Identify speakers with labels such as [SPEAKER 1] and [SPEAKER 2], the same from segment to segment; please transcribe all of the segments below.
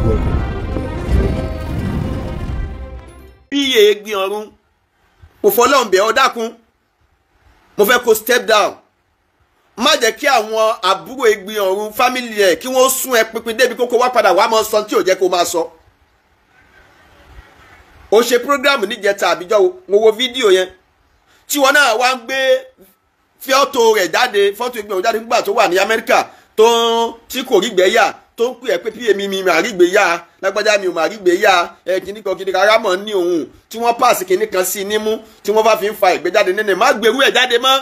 [SPEAKER 1] Welcome.
[SPEAKER 2] Bí Egbin Ọ̀run mo fọlọ́run bẹ̀ ọ́, dákun, mo fẹ́ kó step down. Má jẹ́ kí àwọn àbúrò Egbin Ọ̀run family ẹ̀ kí wọ́n sún ẹ pinpin débi kókó wá padà wá máa sọ tí ò jẹ́ kó máa sọ. Ó ṣe program níjẹta àbíjọ́, mo wo fídíò yẹn tí wọn náà wá ń gbé fọ́tò rẹ̀ jáde, fọ́tò Egbin Ọ̀run jáde nígbà tó wà ní Amẹ́ríkà tó tí kò rí gbẹ́yà, tó ń pè ẹ́ pé pí èmi mi mà rí gbéyà, lágbájá mi ò mà rí gbéyà ẹ, kìnnì kan kìnnì kan arámọ̀ ní òun tí wọ́n pàṣẹ kìnnì kan sí nímú tí wọ́n bá fi ń fa ìgbéjáde nínú. Má gbèrú ẹ̀ jáde mọ́.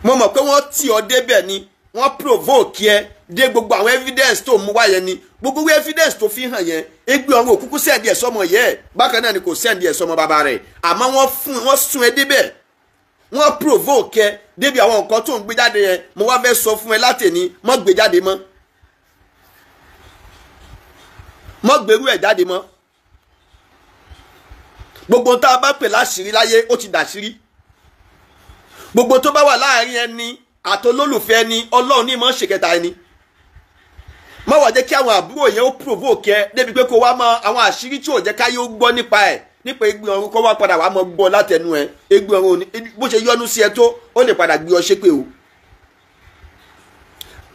[SPEAKER 2] Mo mọ̀ pé wọ́n tì ọ́ débẹ̀ ni, wọ́n provoke ẹ dé gbogbo àwọn evidence tó mú wá yẹn ni, gbogbo evidence tó fi hàn yẹn. Egbin Ọ̀run òkúkú send ẹ̀ sọmọ yẹ, bákan náà ni kò send ẹ̀ sọmọ bàbá rẹ̀, àmọ́ wọ́n fún wọ́n sún ẹ débẹ̀, wọ́n provoke ẹ débi àwọn nǹkan tó ń gbé jáde yẹn. Mo wá fẹ́ sọ fún ẹ látẹ̀ní, mọ́ gbé jáde mọ́, mọ́ gbèrú ẹ̀ jáde mọ́. Gbogbo tá a bá pè láṣìírí láyé, ó ti dàṣírí. Gbogbo tó bá wà láàrin ẹni àtolólùfẹ́ ẹni, Ọlọ́run ní mọ̀ ṣèkẹta ẹni. Má wá jẹ́ kí àwọn àbúrò yẹn ó provoke ẹ débi pé kó wá mọ àwọn àṣírí tí ò jẹ́ káyé ó gbọ́ nípa ẹ̀, nípa Egbin Ọ̀run, kó wá padà wá mọ gbọ́ látẹnu ẹ. Egbin Ọ̀run bó ṣe yọ́nú sí ẹ tó, ó lè padà gbé ọ ṣépè o.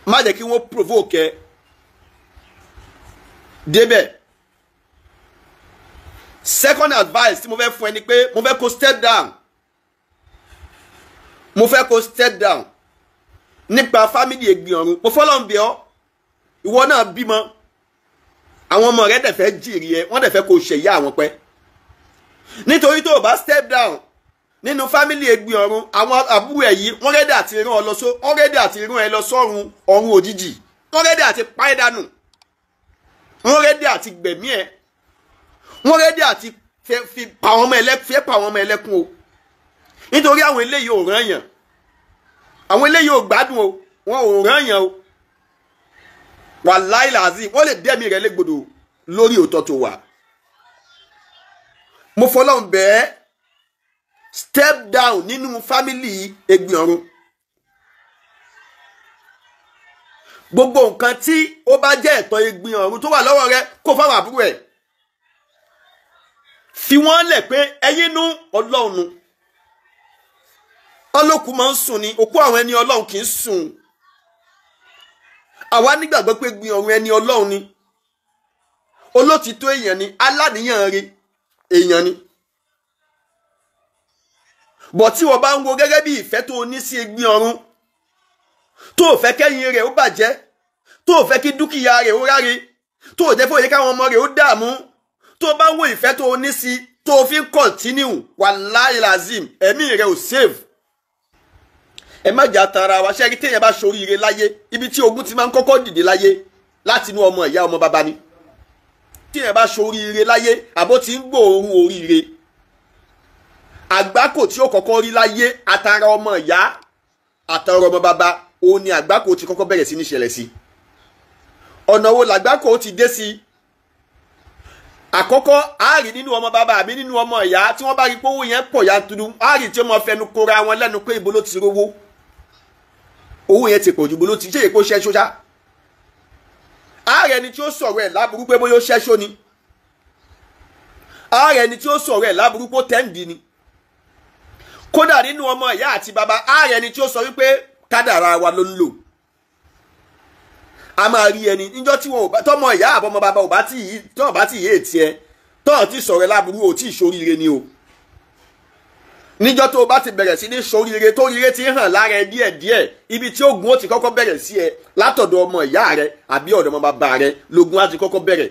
[SPEAKER 2] Má jẹ́ kí wọ́n provoke ẹ débẹ̀. Second advice tí mo fẹ́ fún ẹ ni pé mo fẹ́ kó step down, mo fẹ́ kó step down nípa family Egbin Ọ̀run. Mo fọlọ́n bí ọ, ìwọ náà bímọ, àwọn ọmọ rẹ dẹ̀ fẹ́ jèrè ẹ, wọ́n dẹ̀ fẹ́ kó ṣẹ̀yà àwọn pẹ́. Nítorí tó o bá step down nínú family Egbin Ọ̀run, àwọn àbúrò ẹ̀ yìí wọ́n ready àti rán ọ lọ só, wọ́n ready àti rán ẹ lọ sọ́run ọ̀run òjijì, wọ́n ready àti pa ẹ́ dànù, wọ́n ready àti gbẹ̀mí ẹ̀, wọ́n ready àti fi pa àwọn ọmọ ẹlẹ́kùn, fi pa àwọn ọmọ ẹlẹ́kùn o. Nítorí àwọn eléyìí ò rán yàn, àwọn eléyìí ò gbádùn o, wọn ò rán yàn o. Wàláì làzí, wọ́n lè dẹ́mi rẹ̀ légbodò lórí òótọ́ tó wà. Mo fọlọ́run bẹ́ẹ̀, step down nínú family Egbin Ọ̀run. Gbogbo nǹkan tí ó bá jẹ́ ẹ̀tọ́ Egbin Ọ̀run tó wà lọ́wọ́ rẹ, kó fáwọn àbúrò ẹ̀, fi wọ́n lẹ̀ pé ẹ̀yin nú Ọlọ́run nu. Ọlọ́kùn máa ń sùn ni, òkú àwọn ẹni Ọlọ́run kì í sùn. Àwa nígbàgbọ́ pé Egbin Ọ̀run ẹni Ọlọ́run ni, olótìtọ́ èèyàn ni, aláníyàn rí èèyàn ni. Bọ̀ tí wọ́n bá ń wo gẹ́gẹ́ bí ìfẹ́ tó ní sí Egbin Ọ̀run, tó o fẹ́ kẹ́yìn rẹ̀ ó bàjẹ́, tó o fẹ́ kí dúkìá rẹ̀ ó ráre, tó o jẹ́ fún òye káwọn ọmọ rẹ̀ ó dààmú, tó o bá ń wo ìfẹ́ tó o ní sí tó o fi ń kọ̀ntínú, wàláhì làzim, ẹ̀mí rẹ̀ ò save. Ẹ má jà tara wa. Ṣẹ́rí téèyàn bá ṣoríire láyé, ibi tí ogun ti máa ń kọ́kọ́ dìde láyé láti inú ọmọ ìyá ọmọ bàbá ni. Téèyàn bá ṣoríire láyé, àbó ti ń gbòòrùn oríire, àgbákò tí ó kọ́kọ́ rí láyé, àtàrà ọmọ ìyá àtàrà ọmọ bàbá, òun ni àgbákò ti kọ́kọ́ bẹ̀rẹ̀ sí ní ṣẹlẹ̀ sí. Ọ̀nà wo làgbákò ti dé sí? Àkọ́kọ́, àárí nínú ọmọ bàbá àbí nínú ọmọ ìyá tí wọ́n bá rí pé owó yẹn pọ̀ yanturu, àárí tí wọ́n fẹnu kóra wọn lẹ́nu pé ibo ló ti rówó, owó yẹn ti pọ̀ ju ibo ló ti ṣe èkó ṣẹ́ṣó ṣá. Ààrẹ ẹni tí ó sọ̀rọ̀ ẹ̀ láburú pé bóyá ó ṣẹ́ṣó ni, ààrẹ ẹni tí ó sọ̀rọ̀ ẹ̀ láburú pé ó tẹ́ǹdì ni. Kódà nínú ọmọ ìyá àti bàbá, ààrẹ ẹni tí ó sọ wípé kádàrá wa ló ń lò. A máa rí ẹni níjọ́ tí wọn ò bá tọmọ ìyá àbọmọ bàbá ò bá tí yìí tọ́ bá tí yìí ètí ẹ tọ́ ti sọ̀rọ̀ ẹ láburú, ò tí ì ṣoríire ni o. Níjọ́ tó o bá ti bẹ̀rẹ̀ sí ní ṣoríire, tó ríire ti hàn lára ẹ díẹ̀díẹ̀, ibi tí ogun ó ti kọ́kọ́ bẹ̀rẹ̀ sí ẹ látọ̀dọ̀ ọmọ ìyá rẹ àbí ọ̀dọ̀ ọmọ bàbá rẹ lógun á ti kọ́kọ́ bẹ̀rẹ̀.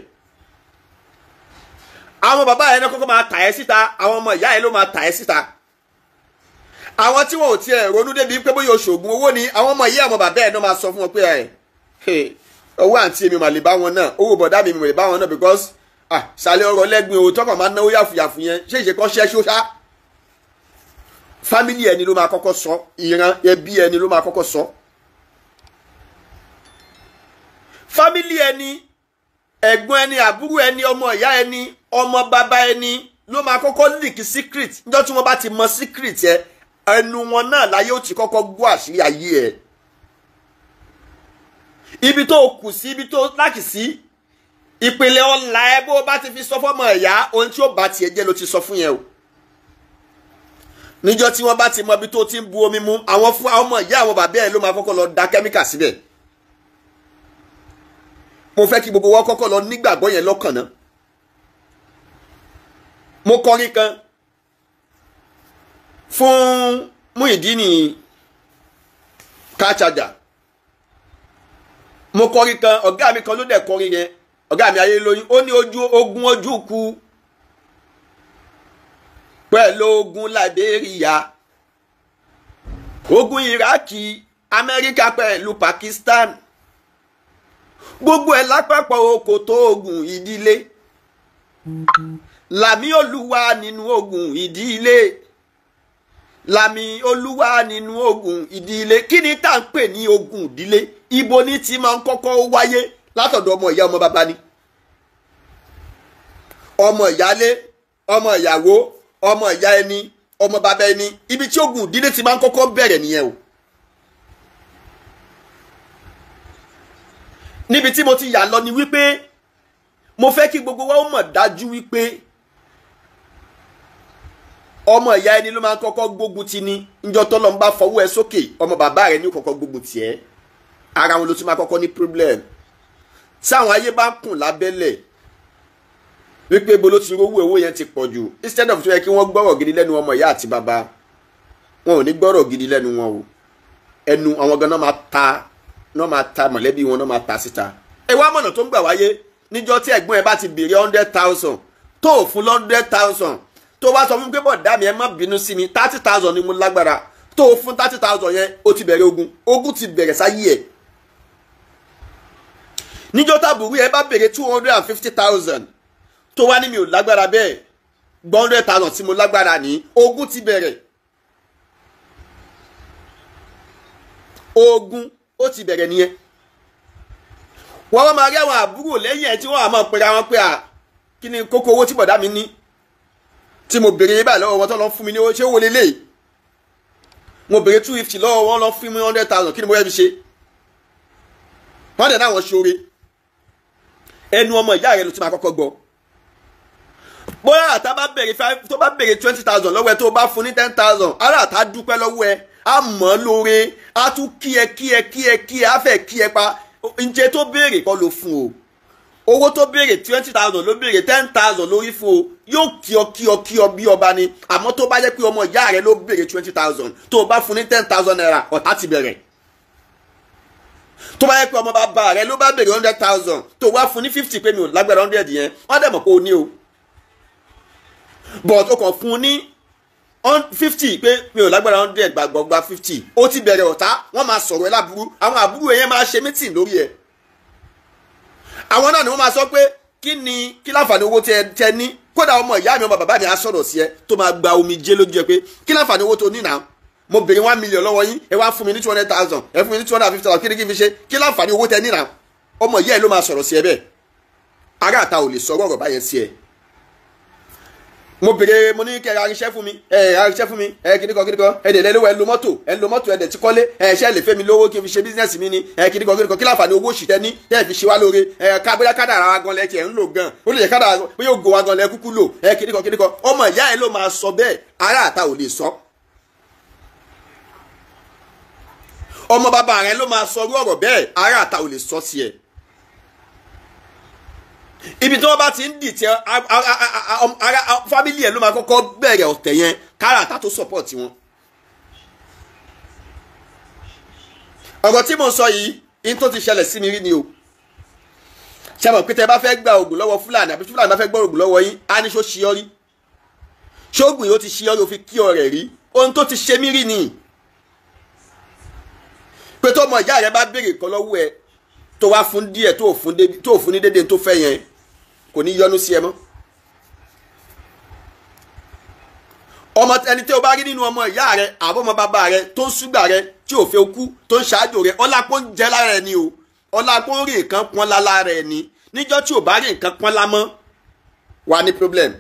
[SPEAKER 2] Àwọn bàbá rẹ náà kọ́kọ́ máa tà ẹ́ síta, àwọn ọmọ ìyá rẹ ló máa tà ẹ́ síta. Àwọn tí wọn ò tiẹ̀ ronú débi pé bóyá oṣoògùn owó ni, àwọn ọmọ ìyá ọmọ bàbá ẹ̀ náà máa sọ fún wọn pé ẹ owó àǹtí mi mà lè bá wọn náà, owó bọ̀dá mi mà lè bá wọn náà, because ṣàlẹ̀ ọ̀rọ̀ lẹ́gbìn o tọkàn máa náwó yàfùyàfù yẹn, ṣé ìṣe kan ṣẹ́ṣó ṣá. Family ẹni ló máa kọ́kọ́ sọ, ìran ẹbí ẹni ló máa kọ́kọ́ sọ. Family ẹni, ẹ̀gbọ́n ẹni, àbúrò ẹni, ọmọ ìyá ẹni, ọmọ bàbá ẹni ló máa kọ́kọ́ leak secret. Níjọ́ tí wọ́n bá ti mọ secret ẹ, ẹnu wọn náà láyé ó ti kọ́kọ́ gbọ́ àṣírí ayé ẹ. Ibi tó kù sí, ibi tó lákì sí, Ìpìlẹ̀ ọ̀la ẹ bó bá ti fi sọ fọ́mọ ìyá, ohun tí ó bá tiẹ̀ jẹ́ ló ti sọ fún yẹn o. Níjọ́ tí wọ́n bá ti mọ ibi tó ti ń bu omi mu, àwọn fún àwọn ọmọ ìyá àwọn bàbá ẹ ló máa kọ́kọ́ lọ da kẹ́míkà síbẹ̀. Mo fẹ́ kí gbogbo wa kọ́kọ́ lọ nígbàgbọ́ yẹn lọ́kàn náà. Mo kọrin kan fún Muyideen car charger. Mo kọrin kan, ọ̀gá mi kan ló dẹ̀ kọrin yẹn, ọ̀gá mi ayé lóyún, ó ní ojú ogun ojú ku pẹ̀lú ogun Liberia, ogun Iraki, Amẹ́ríkà pẹ̀lú Pakistan, gbogbo ẹ̀ lápapọ̀ oko tó ogun ìdílé, làmì Olúwa nínú ogun ìdílé, làmì Olúwa nínú ogun ìdílé. Kí ni tá à ń pè ní ogun ìdílé? Ibo ní ti máa ń kọ́kọ́ wáyé? Látọ̀dọ̀ ọmọ ìyá ọmọ bàbá ni, ọmọ ìyálé, ọmọ ìyàwó, ọmọ ìyá ẹni, ọmọ bàbá ẹni. Ibi tí ogun ìdílé ti máa ń kọ́kọ́ bẹ̀rẹ̀ nìyẹn o. Níbi tí mo ti yà lọ ni wípé mo fẹ́ kí gbogbo wa ó mọ̀ dájú wípé ọmọ ìyá ẹni ló máa ń kọ́kọ́ gbógun ti ni. Njọ́ tọ́lọ́ ń bá fọwọ́ ẹ sókè, ọmọ bàbá rẹ ní kọ́kọ́ gbógun ti ẹ. Ara wọn ló ti máa kọ́kọ́ ní problem. Táwọn ayé bá ń kùn lábẹ́lẹ̀ wípé ibo ló ti rówó, owó yẹn ti pọ̀ jù, instead of tó yẹ kí wọ́n gbọ́rọ̀ gidi lẹ́nu ọmọ ìyá àti bàbá, wọn ò ní gbọ́rọ̀ gidi lẹ́nu wọn o. Ẹnu àwọn gan náà máa ta, náà máa ta mọ̀lẹ́bí wọn, náà máa ta síta. Ẹ wá mọ̀nà tó ń gbà wáyé. Níjọ́ tí ẹ̀gbọ́n ẹ bá ti béèrè 100,000 tó ò fún 100,000, tó wá sọ fún mi pé bọ̀dá mi ẹ má bínú sí mi, 30,000 ni mo lágbára, tó o fún 30,000 yẹn, ó ti bẹ̀rẹ̀ ogun, ogun ti bẹ̀rẹ̀ sáyé ẹ̀. Níjọ́ tàbúrú ẹ bá béèrè 250,000, tó wá ní mi ò lágbára bẹ́ẹ̀, 100,000 tí mo lágbára ní, ogun ti bẹ̀rẹ̀. Ogun ó ti bẹ̀rẹ̀ nìyẹn. Wọ́n wá máa rí àwọn àbúrò lẹ́yìn ẹ̀ tí wọ́n á máa pera wọn pé à, kí ni kókó owó tí bọ̀dá mi ní tí mo béèrè báyìí lọ́wọ́ wọn tó lọ fún mi ní owó, ṣé owó lélẹ̀? Mo béèrè 250 lọ́wọ́ wọn, lọ fún mi 100,000, kí ni mo fẹ́ fi ṣe? Wọ́n dẹ̀ náà wọ́n ṣoore. Ẹnu ọmọ ìyá rẹ ló ti máa kọ́kọ́ gbọ́. Bóyá àtà bá béèrè 5, tó bá béèrè 20,000 lọ́wọ́ ẹ, tó bá fún ní 10,000, ará àtà dúpẹ́ lọ́wọ́ ẹ, á mọ̀ ọ́ lóore, á tún kí ẹ kí ẹ kí ẹ kí ẹ, á fẹ́ kí ẹ pa. Ǹjẹ́ tó béèrè kọ́ ló fún o. Owó tó béèrè 20,000 ló béèrè, 10,000 lórí fún o. Yóò kí ọ kí ọ kí ọ bí ọba ni. Àmọ́ tó bá jẹ́ pé ọmọ ìyá rẹ ló béèrè 20,000, tó bá fún ní 10,000 naira, ọ̀tá ti bẹ̀rẹ̀. Tó bá yẹ pé ọmọ bàbá rẹ ló bá béèrè 100,000, tó wá fún ní 50 pé mi ò lágbára 100 yẹn, wọ́n dẹ̀ mọ̀ pé o ní o. But o kàn fún ní 50 pé mi ò lágbára 100, gbàgbọ́ gba 50, ó ti bẹ̀rẹ̀ ọ̀tá. Wọ́n máa sọ̀rọ̀ ẹ láburú, àwọn àbúrò yẹn máa ṣe mítìn lórí ẹ̀. Àwọn náà ni wọ́n máa sọ pé kí ni kí láǹfààní owó tẹ ní. Kódà ọmọ ìyá mi, ọmọ bàbá mi á sọ̀rọ̀ sí ẹ tó máa gba omijé lójú ẹ pé kí láǹfààní owó tó ní náà, mo béèrè 1 million lọ́wọ́ yín, ẹ wá fún mi ní 200,000, ẹ fún mi ní 250,000, kí ni kí n fi ṣe? Kí láǹfààní owó tẹ ní náà? Ọmọ ìyá ẹ ló máa sọ̀rọ̀ sí ẹ bẹ́ẹ̀. Ará àta ò lè sọ̀rọ̀ ọ̀rọ̀ báyẹn sí ẹ. Mo béèrè, mo ní kẹ́ ra irinṣẹ́ fún mi, ẹ ra irinṣẹ́ fún mi, ẹ kíníkan kíníkan, ẹ dẹ̀ lẹ́lówó, ẹ lo mọ́tò, ẹ lo mọ́tò, ẹ dẹ̀ ti kọ́lé, ẹ ṣẹ́ lè fẹ́ mi lówó kí n fi ṣe bísínẹ́sì mi ni, ẹ kíníkan kíníkan, kí láǹfààní owó òṣì tẹ́ ní tẹ́ ẹ fi ṣe wá lóore, ẹ ká bóyá kádàrá wa gan lẹ tiẹ̀ ń lò gan, ó lè jẹ́ kádàrá bóyá ògo wa gan lẹ kúkú lò, ẹ kíníkan kíníkan. Ọmọ ìyá ẹ ló máa sọ bẹ́ẹ̀, ará àta ò lè sọ. Ọmọ bàbá rẹ ló máa sọ irú ọ̀rọ̀ bẹ́ẹ̀, ará àta ò lè sọ sí ẹ. Ibi tí wọ́n bá ti ń dì tí ara fámìlì ẹ̀ ló máa kọ́kọ́ bẹ̀rẹ̀ ọ̀tẹ̀ yẹn, kára àtà tó support wọn. Ọ̀rọ̀ tí mo sọ yìí, in tó ti ṣẹlẹ̀ sí mi rí ni o. Ṣé mọ̀ pé tẹ́ bá fẹ́ gba ògùn lọ́wọ́ Fúlàní, àbí Fúlàní bá fẹ́ gbọ́ ògùn lọ́wọ́ yín, á ní ṣó ṣí ọ rí. Ṣóògùn yìí ó ti ṣí ọ rí, ó fi kí ọ rẹ̀ rí. Ohun tó ti ṣe mí rí ni. Pé tó ọmọ ìyá rẹ bá béèrè kan lọ́wọ́ ẹ, tó wá fún díẹ̀, tó fún ní dédé tó fẹ́ yẹn, kò ní yọnu sí ẹ mọ́. Ọmọ ẹni tí o bá rí nínú ọmọ ìyá rẹ àbọ̀ ọmọ bàbá rẹ tó ń ṣúgbà rẹ tí ò fẹ́ kú, tó ń ṣáájú rẹ, ọlápọ̀ ń jẹ lára ẹ ni o, ọlápọ̀ ń rí nǹkan pọ́n lára ẹ ni. Níjọ́ tí ò bá rí nǹkan pọ́n lámọ́, wà ní problem.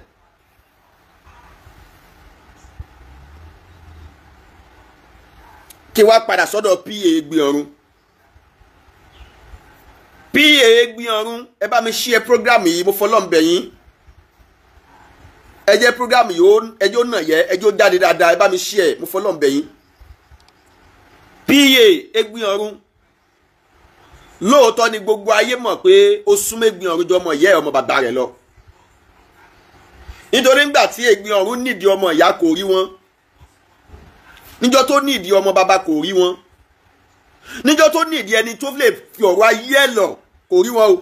[SPEAKER 2] Kí wá padà sọ́dọ̀ pa Ẹ̀gbin Ọ̀run. Pa Pa Egbin Ọ̀run, ẹ bá mi share program yìí, mo fọlọ́n bẹ̀ yín. Ẹ jẹ́ program yìí ó ẹjọ́ náà yẹ ẹjọ́ jáde dáadáa, ẹ bá mi share, mo fọlọ́n bẹ̀ yín. Pa Egbin Ọ̀run, lóòótọ́ ni gbogbo ayé mọ̀ pé ó súnmọ́ Egbin Ọ̀run jọ ọmọ ìyá ẹ̀ ọmọ bàbá rẹ̀ lọ. Nítorí ńgbà tí Egbin Ọ̀run nídìí ọmọ ìyá kò rí wọn, níjọ́ tó nídìí ọmọ bàbá kò rí wọn, níjọ́ tó nídìí ẹni tó lè fi ọ̀rọ̀ ayé ẹ̀ lọ kò rí wọn o.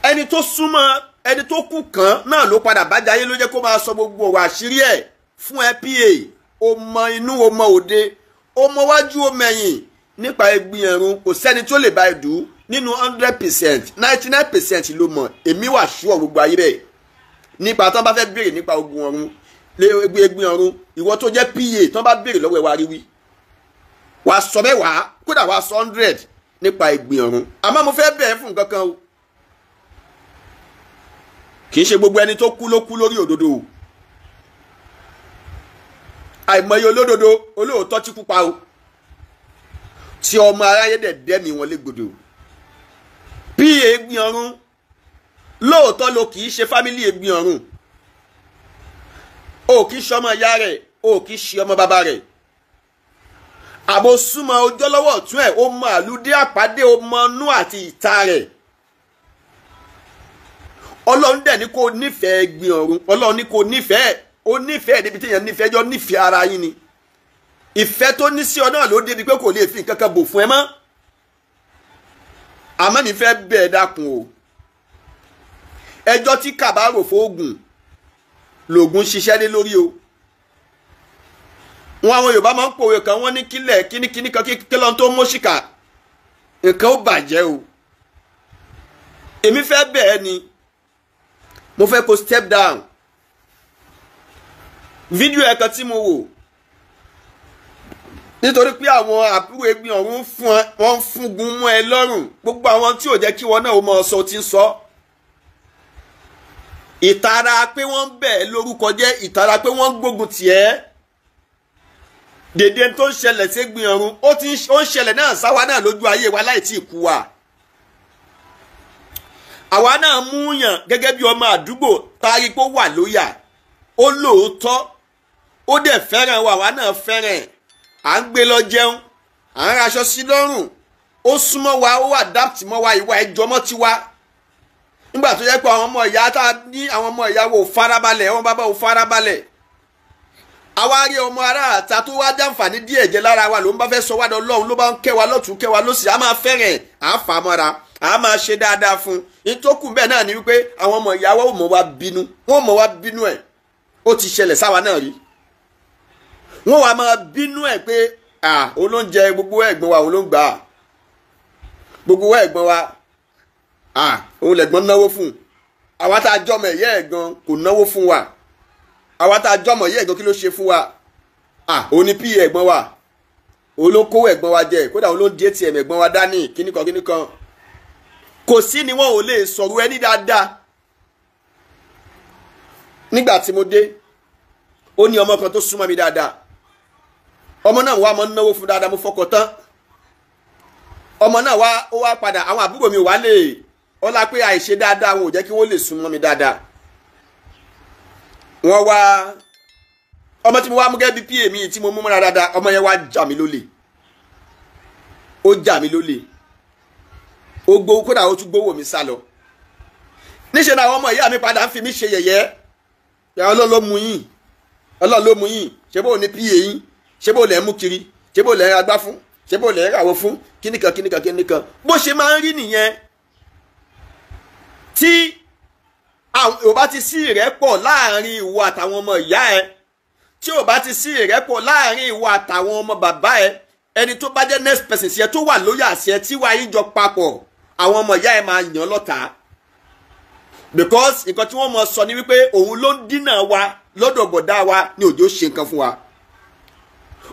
[SPEAKER 2] Ẹni tó súnmọ́ ẹni tó kù kàn náà ló padà bá jayé, ló jẹ́ kó máa sọ gbogbo ọ̀rọ̀ àṣírí ẹ̀ fún ẹ. Pa o mọ inú, o mọ òde, o mọ wájú, o mẹ̀yìn nípa Egbin Ọ̀run. Kò sẹ́ni tó lè bá ẹ dù ú nínú 100%, 99% ló mọ̀. Èmi wà ṣúọ̀ gbogbo ayé bẹ́ẹ̀ nípa tán bá fẹ́ béèrè nípa ogun ọ̀run Egbin Ọ̀run. Ìwọ tó jẹ́ PA, tán bá béèrè lọ́wọ́ ẹ, wá rí wí, wàá sọ 10, kódà wàá sọ 100 nípa Egbin Ọ̀run. Àmọ́ mo fẹ́ bẹ̀ẹ́ fún nǹkan kan o. Kì í ṣe gbogbo ẹni tó kú ló kú lórí òdodo o. Àìmọye olódodo olóòótọ́ tí kú pa o, tí ọmọ aráyé dẹ̀ dẹ́mi wọn légbodò. Pa Egbin Ọ̀run, lóòótọ́ ló kì í ṣe family Egbin Ọ̀run, o kì í ṣe ọmọ ìyá rẹ̀, o kì í ṣe ọmọ bàbá rẹ̀, àbò súnmọ́ ọjọ́ lọ́wọ́ ọ̀tún ẹ̀, ó mọ àlùdé àpàdé, ó mọ inú àti ìta rẹ̀. Ọlọ́run dẹ̀ ní kó nífẹ̀ẹ́ Egbin Ọ̀run. Ọlọ́run ní kó nífẹ̀ẹ́, ó nífẹ̀ẹ́ débi tí èèyàn nífẹ̀ẹ́ jọ nífẹ̀ẹ́ ara yín ni. Ìfẹ́ tó ní sí ọ náà ló débi pé kò lè fi nǹkan kan bò fún ẹ mọ́. Àmọ́ mi fẹ́ bẹ̀ ẹ́, dákun o. Ẹjọ́ tí kàbárò fóògùn lògùn ṣiṣẹ́ lé lórí o. Wọn àwọn Yorùbá máa ń pòwe kan, wọ́n ní kílẹ̀ kínníkínní kan kí lọ́n tó mọ́ṣíkà nǹkan ó bàjẹ́ o. Èmi fẹ́ bẹ̀ ẹ́ ni, mo fẹ́ kó step down. Fídíò ẹ̀ kan tí mo wò, nítorí pé àwọn àbúrò Egbin Ọ̀run fún ẹ, wọ́n ń fúngun mọ́ ẹ lọ́rùn. Gbogbo àwọn tí ò jẹ́ kí wọn náà ó mọ sọ ti ń sọ, ìtara pé wọ́n ń bẹ̀ ẹ́ lórúkọ jẹ́, ìtara pé wọ́n ń gbógun tì ẹ́. Dèdè tó ń ṣẹlẹ̀ sí Egbin Ọ̀run, ó ti ń ṣẹlẹ̀ náà sáwa náà lójú ayé wa láì tí ì kú wa. Àwa náà mú yàn gẹ́gẹ́ bí ọmọ àdúgbò taari pé ó wà lóyà, ó lóòótọ́, ó dẹ̀ fẹ́ràn wa, àwa náà fẹ́ràn ẹ̀. À ń gbé lọ jẹun, à ń raṣọ sí lọ́rùn, ó súnmọ́ wa, ó adapt mọ́ wa, ìwà ìjọmọ́ tiwa. Nígbà tó yẹ pé àwọn ọmọ ìyá tá a ní, àwọn ọmọ ìyá wo farabalẹ̀, àwọn bàbá wo farabalẹ̀, àwa rí ọmọ ará àta tó wá jàǹfààní díẹ̀ jẹ lára wa, ló ń bá fẹ́ sọ wá dọ̀ lọ́hùn, ló bá ń kẹ́ wa lọ́tún, kẹ́ wa lọ́sì, á máa fẹ́ràn, à á fà á mọ́ra, à á máa ṣe dáadáa fún un. Nítòkù bẹ́ẹ̀ náà ni wípé àwọn ọmọ ìyá wa ò mọ̀ wá bínú, wọ́n mọ̀ wá bínú ẹ̀. Ó ti ṣẹlẹ̀ sáwa náà rí. Wọ́n wá máa bínú ẹ̀ pé olóúnjẹ gbogbo ẹ̀gbọ́n wa, òun ló ń gbà á gbogbo ẹ̀gbọ́n wa, òun lẹ̀gbọ́n náwó fún àwa tá a jọmọ ẹ̀yẹ́ ẹ̀gbọ́n kò náwó fún wa. Àwa tá a jọmọ ẹ̀yẹ́ ẹ̀gbọ́n, kí ló ṣe fún wa? Òun ni pa ẹ̀gbọ́n wa, òun ló kówó ẹ̀gbọ́n wa jẹ, kódà òun ló ń di ATM ẹ̀gbọ́n wa dání, kíníkan kíníkan. Kò sí ni wọn ò lè sọ̀rọ̀ ẹni dáadáa. Nígbà tí mo dé, ó ní ọmọ kan tó súnmọ́ mi dáadáa. Ọmọ náà wá mọ́ náwó fún dáadáa, mo fọkàn tán ọmọ náà. Wá ó wá padà, àwọn àbúrò mi wá lè ọlá pé àìṣe dáadáa, wọn ò jẹ́ kí wọ́n lè súnmọ́ mi dáadáa. Wọ́n wá ọmọ tí mo wá mú gẹ́gẹ́ bí pa mi tí mo mú mọ́ra dáadáa, ọmọ yẹn wá jà mí lólè. Ó jà mí lólè, ó gbowó, kódà ó tún gbowó mi sá lọ. Níṣẹ́ náà àwọn ọmọ ìyá mi padà ń fi mí ṣe yẹ̀yẹ́. Ọlọ́run ló mú yín, Ọlọ́run ló mú yín. Ṣé bó ní pa yín? Ṣé bó lẹ̀ ń mú kiri? Ṣé bó lẹ̀ ń agbá fún? Ṣé bó lẹ̀ ń ràwọ̀ fún? Kíníkan kíníkan kíníkan. Bó ṣe máa ń rí nìyẹn tí ò bá ti sí ìrẹ́pọ̀ láàrin ìwọ àtàwọn ọmọ ìyá ẹ, tí ò bá ti sí ìrẹ́pọ̀ láàrin ìwọ àtàwọn ọmọ bàbá ẹ, ẹni tó bá jẹ́ next person sí ẹ, tó wà lóyè àṣẹ tí wàá yín jọ papọ̀, àwọn ọmọ ìyá ẹ máa yàn lọ́tàá, because nǹkan tí wọ́n mọ̀ sọ ni wípé òun ló ń dínà wa lọ́dọ̀ bọ̀dá wa ní òjò ṣe nǹkan fún wa,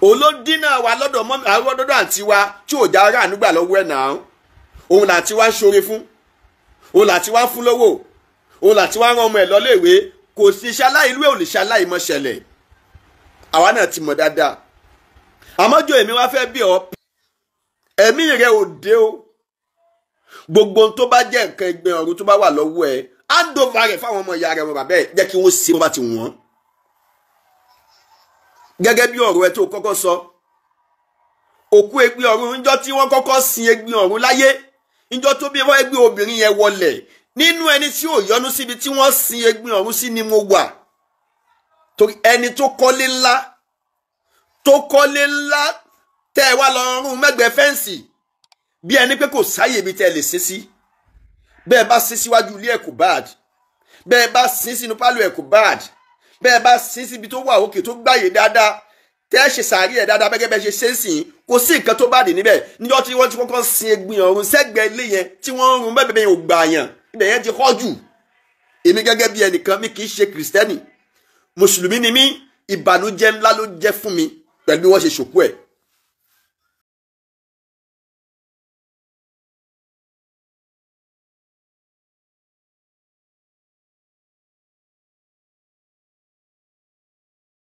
[SPEAKER 2] òun ló ń dínà wa lọ́dọ̀ mọ́ àwọn lọ́dọ̀ àǹtí wa tí ò já ara ànúgbà lọ́wọ́ ẹ̀ náà, òun làǹtí wa ń ṣoore fún, òun làǹtí wa ń fún lówó, òun làǹtí wa ń rán ọmọ ẹ̀ lọ́léèwé. Kò sí iṣẹ́ aláìlú ẹ̀ ò lè ṣe aláìmọ̀ ṣẹlẹ̀. Àwa náà ti mọ̀ dáadáa. Àmọ́jọ́ èmi wá fẹ́ bí ọ, ẹ̀mí rẹ ò dé o. Gbogbo ohun tó bá jẹ́ nǹkan Ẹ̀gbin Ọ̀run tó bá wà lọ́wọ́ ẹ̀, hand over rẹ̀ fáwọn ọmọ ìyá rẹ̀, ọmọ bàbá ẹ̀, jẹ́ kí wọ́n ṣe bó bá ti wọ́n. Gẹ́gẹ́ bí ọ̀rọ̀ ẹ tó kọ́kọ́ sọ, òkú Ẹ̀gbin Ọ̀run, níjọ́ tí wọ́n kọ́kọ́ sin Ẹ̀gbin Ọ̀run láyé, níjọ́ tó bí wọ́n gbé obìnrin yẹn wọlẹ̀, nínú ẹni tí ò yọnu síbi tí wọ́n sin Ẹ̀gbin Ọ̀run sí ni mo wà. Torí ẹni tó kọ́lé ńlá, tó kọ́lé ńlá, tẹ́ ẹ wá lọ rún mẹ́gbẹ̀ẹ́ fence, bí ẹni pé kò sáyè ibi tẹ́ ẹ lè sin sí. Bẹ́ẹ̀ bá sin síwájú ilé ẹ̀, kò bad. Bẹ́ẹ̀ bá sin sínú pálọ̀ ẹ̀, kò bad. Bẹ́ẹ̀ bá sin síbi tó wà òkè, tó gbàyè dáadáa, tẹ́ ẹ ṣe sàárì ẹ̀ dáadáa bẹ́gẹ́ bẹ́ẹ̀ ṣe ṣe ń sìn, kò sí nǹkan tó bá dé níbẹ̀. Níjọ́ tí wọ́n ti kọ́kọ́ sin Ẹ̀gbin Ọ̀run sẹ́gbẹ̀ẹ́ ilé yẹn, tí wọ́n ń rún bẹ́ẹ̀ bẹ́ẹ̀, ò gbà yàn, ibẹ̀ yẹn ti họ́ jù. Èmi gẹ́gẹ́ bí ẹnìkan, mi kì í ṣe Kìrìsìtẹ́nì, Mùsùlùmí ni mí. Ìbànújẹ́ ńlá ló jẹ́ fún mi pẹ̀lú bí wọ́n ṣe ṣòkú ẹ̀.